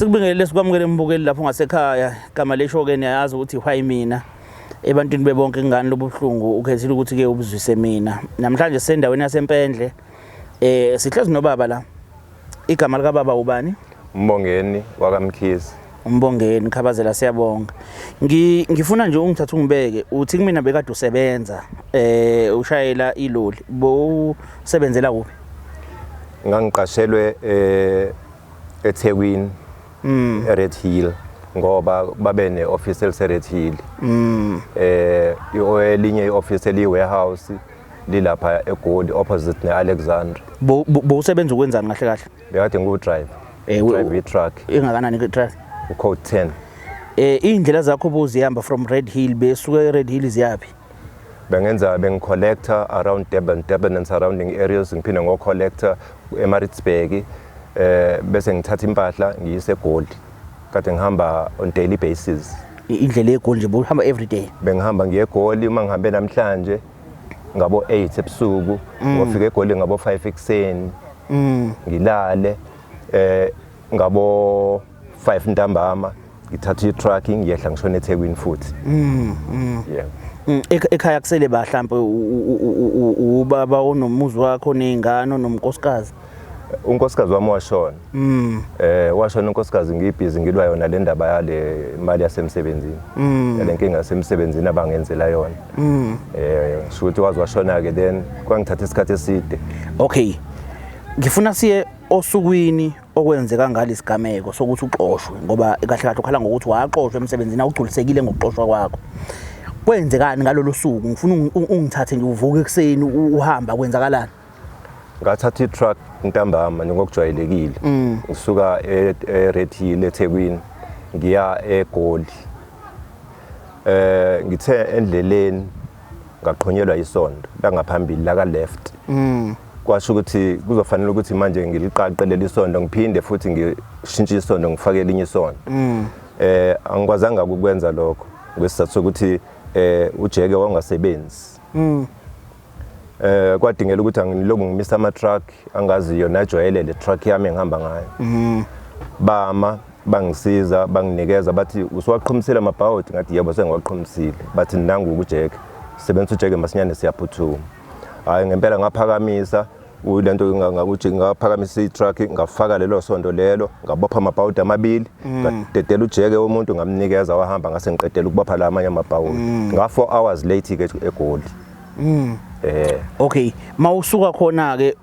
Sikubingelele, sikwamukele mbukeli lapho ngasekhaya. Igama lesho ke niyayazi ukuthi why mina ebantwini bebonke ingane lobuhlungu ukhethile ukuthi ke ubuzwise mina. Namhlanje sisendaweni yaseMpendle. Sihlezi nobaba la. Igama lika baba ubani? Umbongeni wakaMkhize. Umbongeni Khabazela, siyabonga. Ngifuna nje ungithathe ungibeke uthi kumina bekade usebenza ushayela iloli. Bowusebenzela kuphi? Ngangiqashelwe eThekwini. eRed Hill ngoba babe ne-office elise-Red Hill. Elinye i-office eliyi-warehouse lilapha eGoli opposite ne-Alexandra. Bowusebenza ukwenzani kahle kahle? Bekade ngiwu-driver. Drive i-truck. Ingakanani i-truck? U-code 10. Iy'ndlela zakho bowuzihamba from Red Hill, besuka e-Red Hill ziyaphi? Bengenza bengicollector around Durban, Durban and surrounding areas, ngiphinde ngo-collector eMaritzburg, bese ngithatha impahla ngiyise eGoli. Kade ngihamba on daily basis. Indlela eGoli nje bowuhamba every day? Bengihamba ngiye eGoli, uma ngihambe namhlanje ngabo 8 ebusuku, ngofika eGoli ngabo 5 ekuseni. Ngilale ngabo 5 ntambama ngithatha i-truck ngiyehla ngishona eThekwini futhi. Yeah. Ekhaya kusele ba mhlambe ubaba onomuzi wakho nezingane nomnkosikazi? Unkosikazi wami washona. Washona unkosikazi ngibhizi ngilwa yona le ndaba yale mali yasemsebenzini. Yale nkinga yasemsebenzini abangenzela yona. Sho ukuthi wazi washona ke, then kwangithatha isikhathi eside. Okay. Ngifuna siye osukwini okwenzeka ngalesigameko sokuthi uxoshwe, ngoba kahle kahle ukhala ngokuthi waxoshwa emsebenzini, awugculisekile ngokuxoshwa kwakho. Kwenzekani ngalolu suku? Ngifuna ungithathe nje uvuke ekuseni uhamba, kwenzakalani? Ngathatha i-truck ntambama njengokujwayelekile. Ngisuka e-Red Hill eThekwini ngiya eGoli. Ngithe endleleni ngaqhunyelwa isondo la ngaphambili la ka left. Kwasho ukuthi kuzofanele ukuthi manje ngiliqaqe leli sondo, ngiphinde futhi ngishintshe isondo ngifake elinye isondo. Angikwazanga ukukwenza lokho ngesizathu sokuthi ujeke wangasebenzi. Kwadingela ukuthi angiloku ngimisa ama truck angaziyo najwayele le truck yami engihamba ngayo. Bama bangisiza banginikeza, bathi usuwaqhumisile amabhawodi, ngathi yebo sengiwaqhumisile. Bathi nangu ujeke, sebenzisa ujeke masinyane siyaphuthuma. Hayi ngempela ngaphakamisa lento ngaphakamisa i-truck, ngafaka lelo sondo lelo, ngabopha amabhawodi amabili, ngadedela ujeke womuntu ngamnikeza wahamba, ngase ngiqedela ukubopha la amanye amabhawodi. Nga 4 hours late ke eGoli. Okay, mawusuka khona ke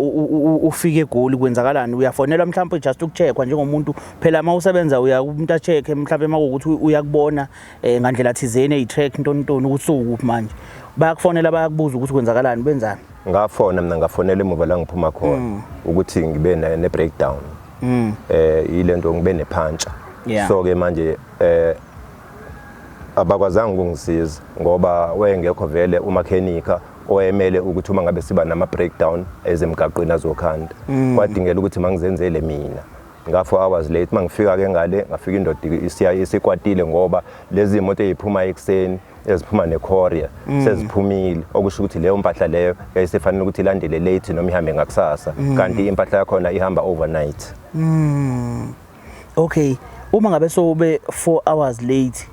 ufike eGoli kwenzakalani? Uyafonelwa mhlawumbe just ukucheckwa njengomuntu, phela mawusebenza uya umuntu acheck mhlawumbe makuwukuthi uyakubona ngandlela thizeni eyi-track ntontoni ukuthi usuku manje. Bayakufonela bayakubuza ukuthi kwenzakalani, benzani? Ngafona mina, ngafonela emuva la ngiphuma khona ukuthi ngibe ne breakdown. Ilento ngibe nepancha. So ke manje abakwazanga ukungisiza ngoba wayengekho vele umakhenika owayemele ukuthi uma ngabe siba nama breakdown ezemgaqweni azokhanda. Kwadingela ukuthi mangizenzele mina. Nga 4 hours late mangifika ke ngale, ngafika indoda isiya isikwatile ngoba lezi imoto eziphuma ekuseni eziphuma ne-courier seziphumile, okusho ukuthi leyo mpahla leyo yayisefanele ukuthi ilandele late noma ihambe ngakusasa, kanti impahla yakhona ihamba overnight. Okay, uma ngabe sowube 4 hours late,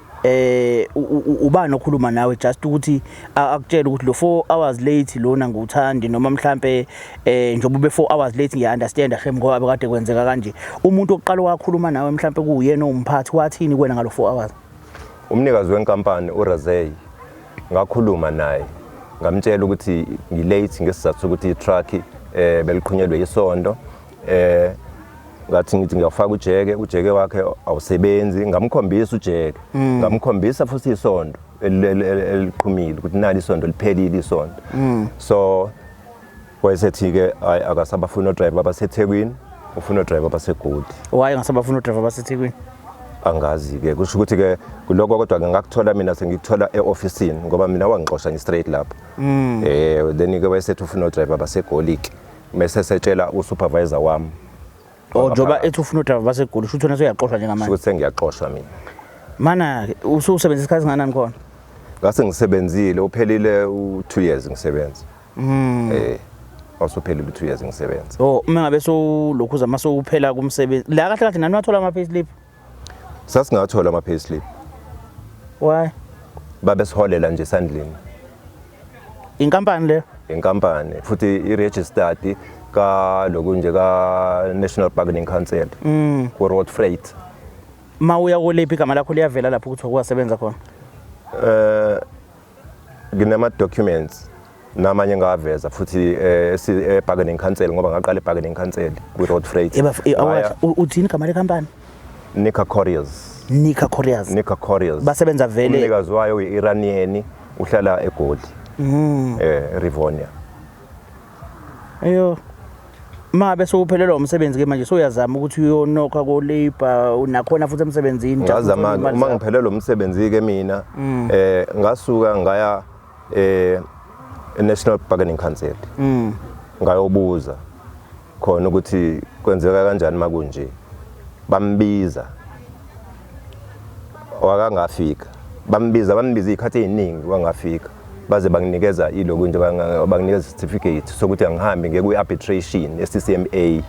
ubani okhuluma nawe just ukuthi akutshele ukuthi lo 4 hours late lona nguthandi, noma mhlambe njengoba ube 4 hours late ngiya understand shem ngoba bekade kwenzeka kanje? Umuntu oqala wakhuluma nawe mhlambe kuyena umphathi, wathini kuwena ngalo 4 hours? Umnikazi wenkampani uRazey, ngakhuluma naye ngamtshela ukuthi ngilate ngesizathu sokuthi i-truck beliqhunyelwe isondo, ngathi ngithi ngiyafaka ujeke, ujeke wakhe awusebenzi. Ngamkhombisa ujeke, ngamkhombisa futhi isondo eliqhumile ukuthi nali isondo liphelile isondo. So wayesethi ke hayi, akasabafuna odriver abaseThekwini, ufuna odriver abaseGoli. Why ngasabafuna odriver abaseThekwini? Angazi ke, kusho ukuthi ke kuloko, kodwa ke ngakuthola mina sengikuthola e-ofisini ngoba mina wangixosha nje straight lapho. Then ke wayesethi ufuna odriver abaseGoli ke, bese setshela usupervisor wami. Oh, njengoba ethi ufuna udriver baseGoli, kusho ukuthi wena usuyaxoshwa njengamanje? Kusho ukuthi sengiyaxoshwa mina. Mana ususebenza isikhathi singanani khona? Ngase ngisebenzile uphelile u2 years ngisebenza. Wasuphelile u2 years ngisebenza. Oh, uma ngabe sowulokhu uzama sowuphela kumsebenzi la, kahle kahle nani wathola ama payslip? Sasingathola ama payslip. Why? Babesiholela nje esandleni. Inkampani leyo? Inkampani futhi i-registered ka lokhu nje ka National Bargaining Council ku Road Freight. Ma uya ko-labour igama lakho liyavela lapho ukuthi wasebenza khona? Nginama documents namanye ngaveza futhi bargaining council, ngoba ngaqala e-bargaining council kwi-Road Freight. Eba uthini igama lekhampani? Nika Couriers. Nika Couriers. Nika Couriers. Basebenza vele? Umnikazi wayo uyi-Iranian, uhlala eGoli, Rivonia. Ayo, ma bese uphelelwa umsebenzi ke manje, suyazama ukuthi uyonokha ko-labour nakhona futhi emsebenzini just Ngazama. uthole imali Uma zakho. ngiphelelwa umsebenzi ke mina, ngasuka ngaya National Bargaining Council, ngayobuza khona ukuthi kwenzeka kanjani makunje. Bambiza, wakangafika. Bambiza, bambiza izikhathi eziningi, wangafika, baze banginikeza iloku nje, banginikeza certificate sokuthi angihambe ngiye kwi-arbitration e-CCMA.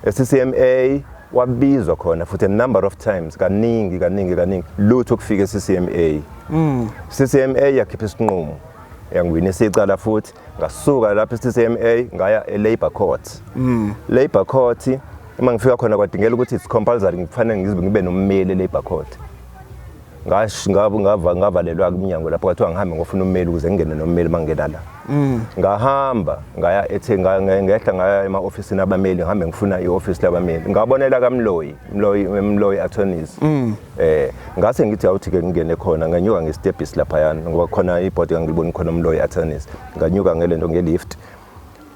E-CCMA wabizwa khona futhi a number of times, kaningi kaningi kaningi, lutho ukufika e-CCMA. CCMA yakhipha isinqumo, yangiwinisa icala futhi. Ngasuka lapho e-CCMA ngaya e-Labour Court. Labour Court, uma ngifika khona kwadingela ukuthi it's compulsory, ngifanele ngizibe ngibe nommeli e-Labour Court. Ngavalelwa kumnyango lapho, kwathiwa ngihambe ngofuna ummeli ukuze ngingene nommeli mangingena la. Ngahamba ngaya ethe ngehla ngaya ema-ofisini abameli, ngihambe ngifuna i-ofisi labameli, ngabonela kaMloyi, Mloyi, Mloyi Attorneys. Ngase ngithi awuthi ke ngingene khona, nganyuka ngesitebhisi laphayana ngoba khona ibhodi ngangiliboni khona uMloyi Attorneys. Nganyuka ngelento, ngelift.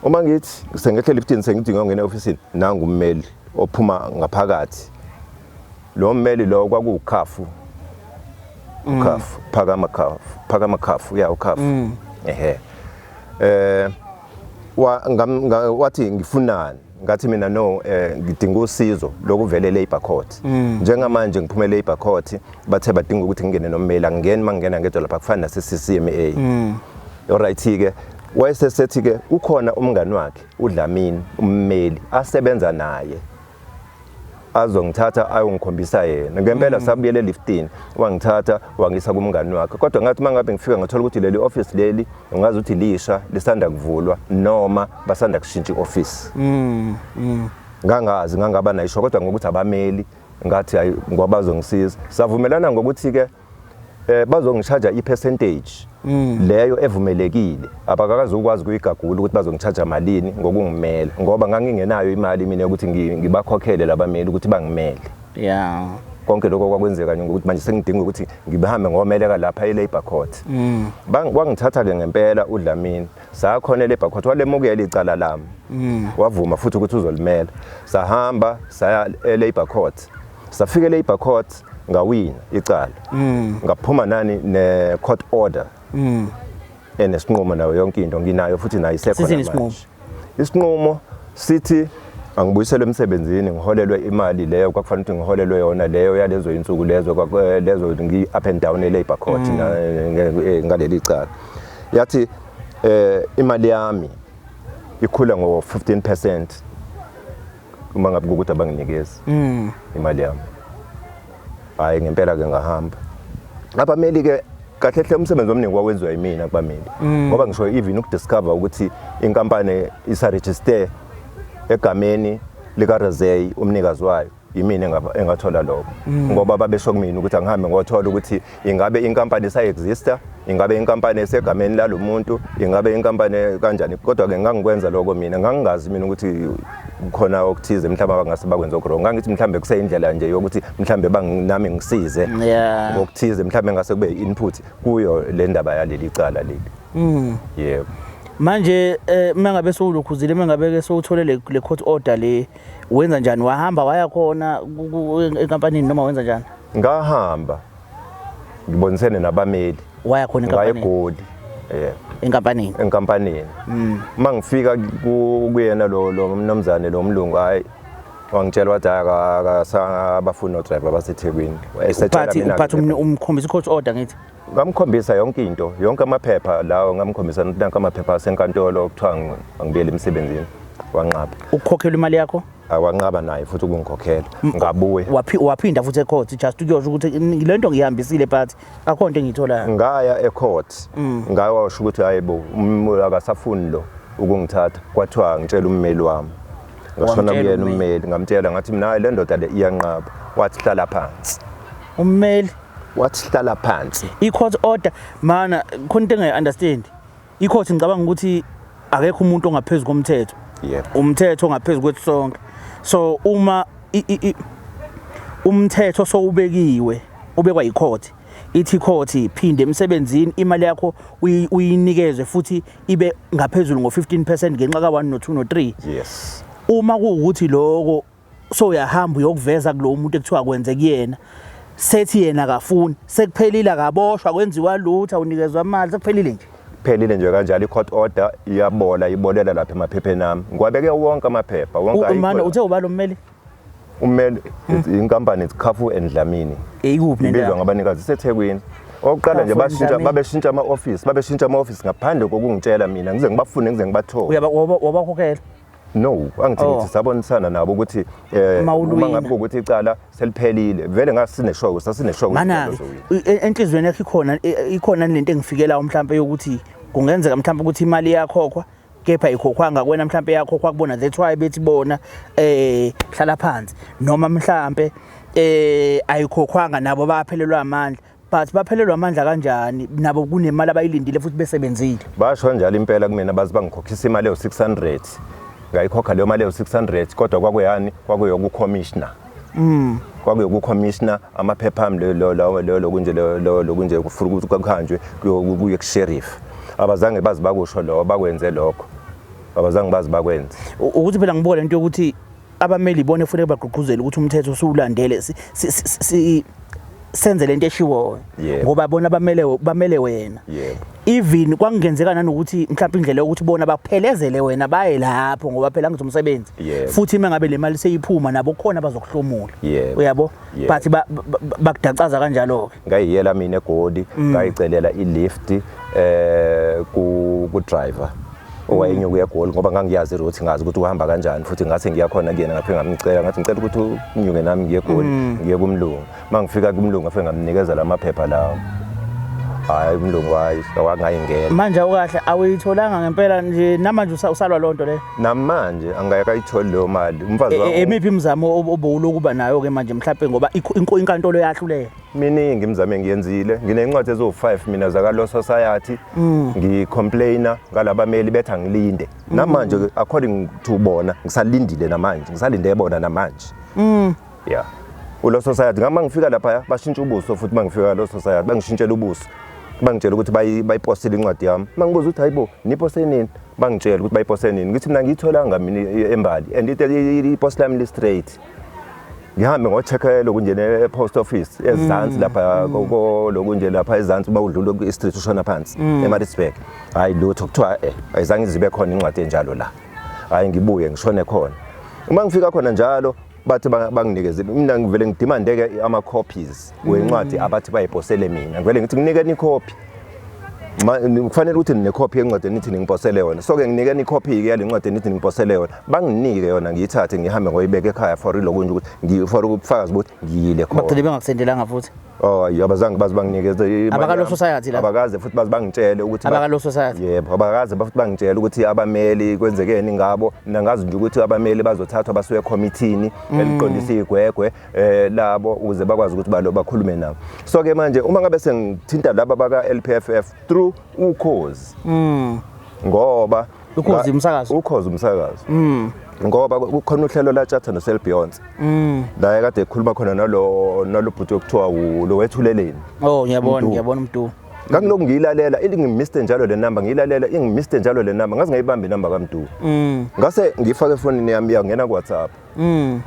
Uma ngithi sengehle eliftini, sengithi ngiyongena e-ofisini, nangu ummeli ophuma ngaphakathi. Lo mmeli lo kwakuwukhafu, ukhafu phakama, khafu phakama, khafu ya ukhafu, ehe. Wathi ngifunani? Ngathi mina no, ngidinga usizo lokuvele Labour Court. Njengamanje ngiphume Labour Court, bathe badinga ukuthi ngingene nommeli, angingeni mangingena ngedwa lapha, kufana nase CCMA. Alright ke, wayesesethi ke ukhona umngani wakhe uDlamini, ummeli asebenza naye, azongithatha ayongikhombisa yena. Ngempela sabuyela eliftini, wangithatha wangisa kumngani wakhe, kodwa ngathi mangabe ngifika ngathola ukuthi leli office leli ungazi ukuthi lisha, lisanda kuvulwa noma basanda kushintsha i-office. Ngangazi, ngangaba nayisho, kodwa ngokuthi abameli ngathi hayi, ngoba bazongisiza. Savumelana ngokuthi ke bazongishaja i-percentage leyo evumelekile, abakakazi ukwazi kuyigagula ukuthi bazongishaja malini ngokungimela, ngoba ngangingenayo imali mina yokuthi ngibakhokhele labameli ukuthi bangimele. Konke lokho kwakwenzeka nje ngokuthi manje sengidinga ukuthi ngibahambe ngomeleka lapha e-Labour Court. Wangithatha ke ngempela uDlamini, sakhona e-Labour Court, walemukela icala lami, wavuma futhi ukuthi uzolimela. Sahamba saya e-Labour Court, safika e-Labour Court, ngawina icala, ngaphuma nani ne-court order enesinqumo nayo yonke into, nginayo futhi nayo isekhona. Sithini isinqumo? Manje isinqumo sithi angibuyiselwe emsebenzini, ngiholelwe imali leyo kwakufanele ukuthi ngiholelwe yona leyo yalezo insuku lezo lezo ngi up and down e-Labour Court ngaleli cala. Yathi imali yami ikhula ngo 15% uma ngabe kukuthi abanginikezi imali yami. Hayi, ngempela ke ngahamba. Abameli ke, kahle hle umsebenzi omningi wawenziwa yimina kubameli, ngoba ngisho even ukudiscover ukuthi inkampani isa-register egameni lika Rezey, umnikazi wayo, yimina engathola lokho, ngoba babesho kumina ukuthi angihambe ngothola ukuthi ingabe inkampani isa-exista, ingabe inkampani esegameni lalo muntu, ingabe inkampani kanjani. Kodwa ke ngangikwenza lokho mina, ngangingazi mina ukuthi khona okuthize mhlawumbe abangase bakwenza oku-wrong. Ngangithi mhlawumbe kuseyindlela nje yokuthi mhlawumbe nami ngisize ngokuthize, mhlawumbe ngase kube input kuyo le ndaba yaleli cala leli, yebo. Manje mangabe sowulokhuzile, mangabe ke sowuthole le court order le, wenza njani? Wahamba waya khona enkampanini noma wenza njani? Ngahamba ngibonisene nabameli. Waya khona Ngaya enkampanini? eGoli, yebo. Enkampanini. Enkampanini. Uma ngifika kuyena lo mnumzane lo mlungu, hayi, wangitshela wathi hayi, akasabafuni no-driver baseThekwini. Esetshela Uphathi mina. Uphathi umkhombisa i-court order ngithi? Ngamkhombisa yonke into, yonke amaphepha lawo, ngamkhombisa nanka amaphepha asenkantolo, kuthiwa angibuyele emsebenzini. Wanqaba. Ukukhokhela imali yakho? Awanqaba naye futhi ukungikhokhela. Ngabuya. Waphinda futhi ecourt just ukuyosho ukuthi le nto ngihambisile but akho nto engiyitholayo. Ngaya ecourt. Ngayosho ukuthi hayibo, akasafuni lo ukungithatha. Kwathiwa ngitshela ummeli wami. Ngashona kuyena ummeli, ngamtshela ngathi mina le ndoda le iyanqaba. Wathi hlala phansi. Ummeli wathi hlala phansi. I-court order mana khona into engayi-understand. I-court ngicabanga ukuthi akekho umuntu ongaphezulu komthetho. Yebo. Umthetho ongaphezulu kwethu sonke. So uma umthetho sowubekiwe, ubekwa yicourt. Ithi court phinde emsebenzini, imali yakho uyinikezwe futhi ibe ngaphezulu ngo-15% ngenxa ka-1 no-2 no-3. Yes. Uma kuwukuthi lokho so uyahamba uyokuveza kulo muntu ekuthiwa kwenze kuyena, sethi yena akafuni, sekuphelile, akaboshwa, kwenziwa lutho, awunikezwa imali, sekuphelile nje. Phelile nje kanjalo. I-court order iyabola, ibolela lapha emaphepheni ami. Ngiwabeke wonke amaphepha wonke. Manje uthe ubalo ummeli? Ummeli, inkampani it's Cafu and Dlamini. Ikuphi nendawo? Ibizwa ngabanikazi, iseThekwini. Okokuqala nje bashintsha, babeshintsha ama-office, babeshintsha ama-office ngaphandle kokungitshela mina, ngize ngibafune, ngize ngibathole. Wabakhokhela? No, angithi ngithi sabonisana nabo ukuthi uma ngabe ukuthi icala seliphelile vele ngasineshow, sasineshow. Mana enhlizweni yakho ikhona ikhona lento engifikelayo mhlawumbe yokuthi kungenzeka mhlawumbe ukuthi imali iyakhokhwa kepha ikhokhwanga kuwena, mhlawumbe yakhokhwa kubona, that's why bethi bona hlala phansi, noma mhlawumbe ayikhokhwanga nabo baphelelwa amandla. But baphelelwa amandla kanjani nabo kunemali abayilindile futhi besebenzile? Basho njalo impela kumina, bazi bangikhokhisa imali ewu-600, ngayikhokha leyo mali ewu-600, kodwa kwakuyani, kwakuyoku-commissioner. Kwakuyoku-commissioner amaphepha ami lo lawo lo lokunje lo lokunje kufuna ukuthi kuhanjwe kuye ku-sheriff. Abazange bazi bakusho lo bakwenze lokho. Abazange bazi bakwenze. Ukuthi phela ngibuka lento yokuthi abameli ibona kufanele bagqugquzele ukuthi umthetho usuwulandele, senze lento eshiwoyo, ngoba bona bamele bamele wena. Even kwakungenzeka nanokuthi mhlawumbe indlela yokuthi bona baphelezele wena baye lapho, ngoba phela ngithi umsebenzi futhi uma ngabe le mali seyiphuma nabo khona bazokuhlomula, uyabo, but bakudacaza kanjalo-ke. Ngayiyela mina eGoli, ngayicelela i-lift ku driver owayenyuka eGoli, ngoba ngangiyazi i-route, ngazi ukuthi uhamba kanjani, futhi ngase ngiya khona kuyena, ngafike ngamcela ngathi ngicela ukuthi unyuke nami ngiye eGoli, ngiye kumlungu. Uma ngifika kumlungu ngafike ngamnikeza la maphepha lawo. Hhayi, umlungu hayi, awangayingena. Manje awukahle, awuyitholanga ngempela nje namanje, usalwa loo nto leyo? Namanje angakayitholi leyo mali umfazi wami. Emiphi imizamo obowulokuba nayo-ke manje mhlawumbe, ngoba inkantolo yahluleka? Miningi imizamo engiyenzile. Nginencwadi eziwu-5 mina zaka-Law Society, ngicomplaina ngalabameli, bethi angilinde. Namanje according to bona ngisalindile, namanje ngisalinde bona namanje. Yeah, uLaw Society ngama ngifika lapha bashintsha ubuso futhi, mangifika Law Society bangishintshela ubuso, bangitshela ukuthi bayiposile incwadi yami. Mangibuza ukuthi hayibo, nipose nini, bangitshela ukuthi bayipose nini. Ngithi mina ngiyitholanga mina embali and ipost lami li straight. Ngihambe ngo-check-a lokhu nje e-post office ezansi lapha, lokhu nje lapha ezansi uma udlula ku-street ushona phansi eMaritzburg, hhayi lutho. Kuthiwa ayizange izibe khona incwadi enjalo la. Hhayi, ngibuye ngishone khona. Uma ngifika khona njalo bathi banginikeze mina, ngivele ngidemande-ke ama-copies wencwadi abathi bayiposele mina. Ngivele ngithi nginikeni ikhophi. Kufanele ukuthi ninekhophi yencwadi enithi ningiposele yona, so-ke nginikeni ikhophi-ke yale ncwadi enithi ningiposele yona. Banginike yona, ngiyithathe ngihambe ngoyibeka ekhaya for ilokunje ukuthi for ubufakazi ukuthi ngiyile khona. Bagcine bengakusendelanga futhi? Oh, abazange baze banginikeze imali Abaka-Law yami. Society la? Abakaze futhi baze bangitshele ukuthi Abaka-Law Society? Yebo, abakaze futhi bangitshele ukuthi abameli kwenzekeni ngabo. Mina ngazi nje ukuthi abameli bazothathwa basuke ekhomithini eliqondisa igwegwe labo ukuze bakwazi ukuthi balo bakhulume nabo. So ke manje uma ngabe sengithinta laba baka LPFF through Ukhozi, ngoba Ukhozi umsakazo? Ukhozi umsakazo, ngoba kukhona uhlelo latshatha noSel Beyonce la ekade ekhuluma khona nalo bhuti okuthiwa lo wethuleleni. Oh, ngiyabona. Mdu. Ngiyabona uMdu. Ngangilokhu ngiyilalela, ilingimiste njalo le namba, ngiyilalela ingimiste njalo le namba, ngaze ngayibamba inamba kaMdu. Ngase ngiyifake efonini yami, yangena ku-WhatsApp.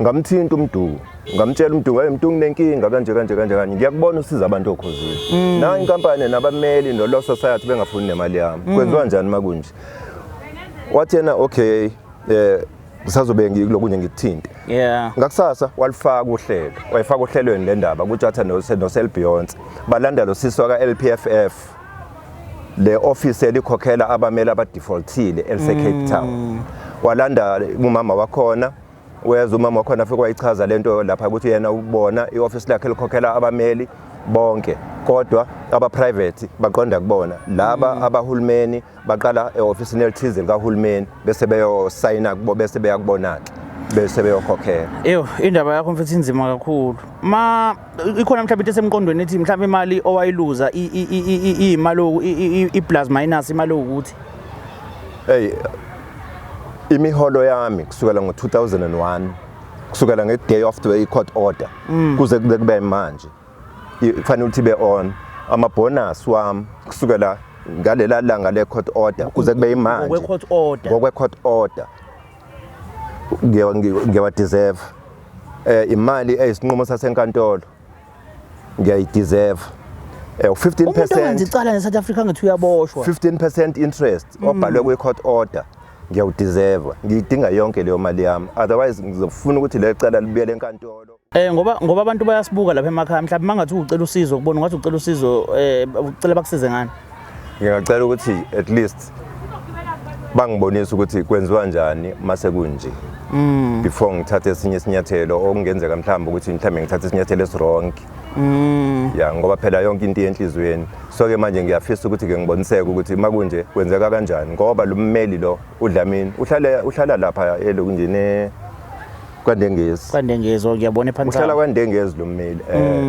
Ngamthinta uMdu, ngamtshela uMdu, hayi Mdu, nginenkinga kanje kanje kanje kanje, ngiyakubona usiza abantu okhozini na inkampani nabameli no-Law Society bengafuni nemali yami, kwenziwa njani makunje? Wathi yena okay, ngisazobe ngikulokunye ngikuthinte. Ngakusasa walifaka uhlelo, wayifaka uhlelweni le ndaba kutshatha noSel Beyonce, balanda lo sisi waka LPFF, le office elikhokhela abameli abadefaultile elise Cape Town. Walanda umama wakhona, weza umama wakhona afike wayichaza lento lapha ukuthi yena ubona i-office lakhe likhokhela abameli bonke, kodwa aba-private baqonda kubona laba abahulumeni baqala e-ofisini elithize likahulumeni bese beyosayina kubo, bese beyakubona-ke, bese beyokhokhela. Eyo, indaba yakho mfethu inzima kakhulu. Ma ikhona mhlawumbe into esemqondweni ethi mhlawumbe imali owayiluza iyimali i-plus minus imali ukuthi Hey, imiholo yami kusukela ngo-2001, kusukela nge-day of the court order kuze kube manje, kufanele ukuthi ibe on amabonus wami kusukela ngalela langa le-court order kuze kube imanje. Ngokwe-court order. Ngokwe-court order ngiyawa-deserve imali eyisinqumo sasenkantolo, ngiyayi-deserve Umuntu owenza 15%. icala ne-South Africa ngithi uyaboshwa. 15% interest obhalwe kwi-court order ngiyawu-deserve. Ngiyidinga yonke leyo mali yami, otherwise ngizofuna ukuthi le cala libuyele enkantolo. Ngoba abantu bayasibuka lapha emakhaya, mhlawumbe mangathi ucela usizo kubona, ungathi ucela usizo, ucela bakusize ngani? Ngingacela ukuthi at least bangibonise ukuthi kwenziwa njani mase kunje before ngithathe esinye isinyathelo okungenzeka mhlawumbe ukuthi mhlawumbe ngithathe isinyathelo esi-wrong ya, ngoba phela yonke into iyenhliziyweni. So-ke manje ngiyafisa ukuthi-ke ngiboniseke ukuthi makunje kwenzeka kanjani, ngoba lo mmeli lo uDlamini uhlala lapha elokunje ne kwaNdengezi. KwaNdengezi, ngiyabona ephansi. Uhlala kwaNdengezi lo mmeli,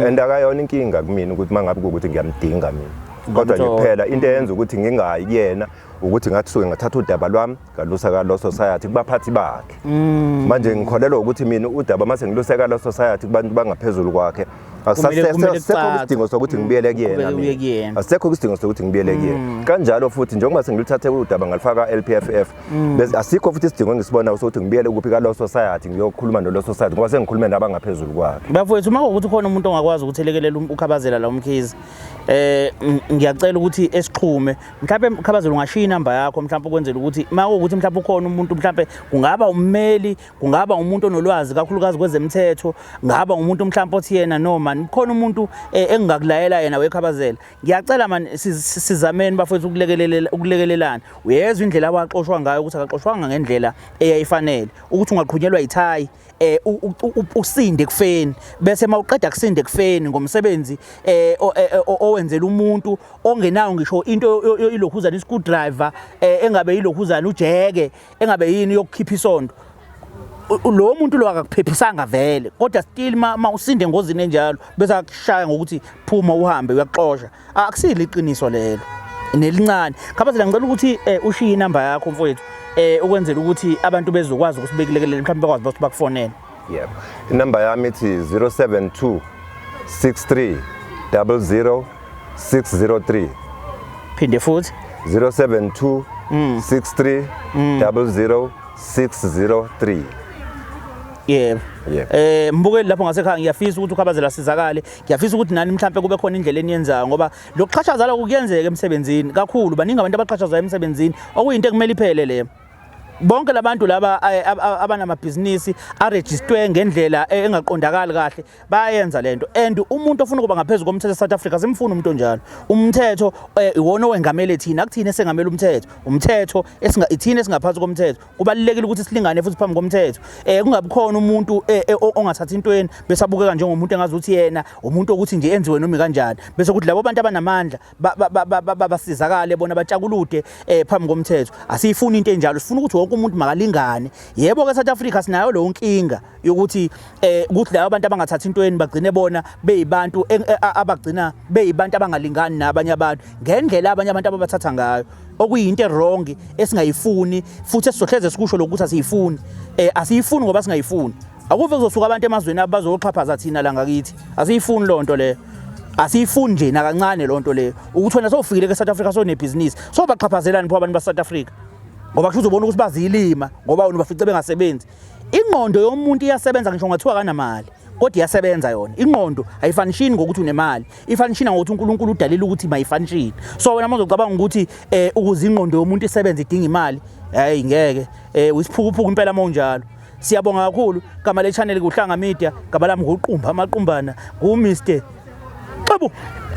and akayona inkinga kumina ukuthi mangabe kuwukuthi ngiyamdinga mina, kodwa nje Ngamthola. kuphela into eyenza ukuthi ngingayi kuyena ukuthi ngathi suke ngathatha udaba lwami ngalusa ka Law Society kubaphathi bakhe. Manje ngikholelwa ukuthi mina udaba mase ngiluse ka Law Society kubantu bangaphezulu kwakhe, Kumele akusasekho kucace. isidingo sokuthi ngibuyele kuyena Uqhubeke uye mina. kuyena. Asisekho isidingo sokuthi ngibuyele kuyena. Kanjalo futhi njengoba sengiluthathe udaba ngalifaka LPFF, asikho futhi isidingo engisibonayo sokuthi ngibuyele kuphi ka Law Society ngiyokhuluma no Law Society, ngoba sengikhulume nabangaphezulu kwakhe. Bafowethu, uma kuwukuthi khona umuntu ongakwazi ukuthi elekelele uKhabazela la uMkhize, ngiyacela ukuthi esixhume. Mhlawumbe Khabazela ungashiya inamba yakho, mhlawumbe ukwenzela ukuthi uma kuwukuthi mhlawumbe ukhona umuntu, mhlawumbe kungaba ummeli, kungaba umuntu onolwazi kakhulukazi kwezemthetho, ngaba umuntu mhlawumbe othi yena no man, khona umuntu engingakulayela yena weKhabazela. Ngiyacela man, sizameni bafowethu ukulekelelana. Uyezwa indlela awaxoshwa ngayo ukuthi akaxoshwanga ngendlela eyayifanele, ukuthi ungaqhunyelwa yithayi usinde kufeni, bese mawuqeda kusinde kufeni ngomsebenzi owenzela umuntu ongenawo ngisho into ilokhuzana i-screwdriver, engabe ilokhuzana ujeke, engabe yini yokukhipha isondo. Lo muntu lo akakuphephisanga vele, kodwa still ma usinde engozini enjalo bese akushaya ngokuthi phuma uhambe, uyakuxosha. Akusilo iqiniso lelo nelincane. Khabazela, ngicela ukuthi ushiye inamba yakho mfowethu, ukwenzela ukuthi abantu bezokwazi ukuthi bekulekelele, mhlawumbe bakwazi ukuthi bakufonele. Yebo, inamba yami ithi 072 63 00 603. Phinde futhi. 072 63 00 603. Yebo. Yebo. Mbukeli lapho ngasekhaya, ngiyafisa ukuthi uKhabazela sizakale. Ngiyafisa ukuthi nani mhlambe kube khona indlela eniyenzayo, ngoba lokuxhashaza lokhu kuyenzeka emsebenzini kakhulu. Baningi abantu abaxhashazwayo emsebenzini, okuyinto ekumele iphele leyo. Bonke labantu laba abanamabhizinisi arejistwe ngendlela engaqondakali kahle bayayenza lento, and umuntu ofuna ukuba ngaphezulu komthetho eSouth Africa simfuna umuntu onjalo. Umthetho iwona owengamele thina, akuthina esengamele umthetho. Umthetho esinga ithina esingaphansi komthetho. Kubalulekile ukuthi silingane futhi phambi komthetho. Kungabi khona umuntu ongathatha intweni bese abukeka njengomuntu engazuthi yena umuntu ukuthi nje enziwe noma kanjani, bese kuthi labo bantu abanamandla basizakale bona batshakulude phambi komthetho. Asiyifuni into enjalo, sifuna ukuthi wonke umuntu makalingane. Yebo ke South Africa sinayo leyo nkinga yokuthi ukuthi labo bantu abangathatha intweni bagcine bona beyibantu abagcina beyibantu abangalingani nabanye abantu ngendlela abanye abantu ababathatha ngayo, okuyinto wrong esingayifuni futhi esizohleze sikusho lokuthi asiyifuni. Asiyifuni ngoba singayifuni. Akuve kuzosuka abantu emazweni abazoxhaphaza thina la ngakithi. Asiyifuni lonto leyo, asiyifuni nje nakancane lonto leyo, ukuthi wena sowufikile ke South Africa sonebhizinisi sobaxhaphazelani pho abantu ba South Africa, ngoba kusho uzobona ukuthi bazilima ngoba wena bafice bengasebenzi. Ingqondo yomuntu iyasebenza ngisho ngathiwa kanamali, kodwa iyasebenza yona ingqondo. Ayifanishini ngokuthi unemali, ifanishina ngokuthi uNkulunkulu udalile ukuthi mayifanishini. So wena mawuzocabanga ukuthi ukuze ingqondo yomuntu isebenze idinga imali, hayi ngeke, uyisiphukuphuku impela mawunjalo. Siyabonga kakhulu. Gama le channel kuHlanga Media, gama lami nguQumba Maqumbana, ngu Mr Xebu.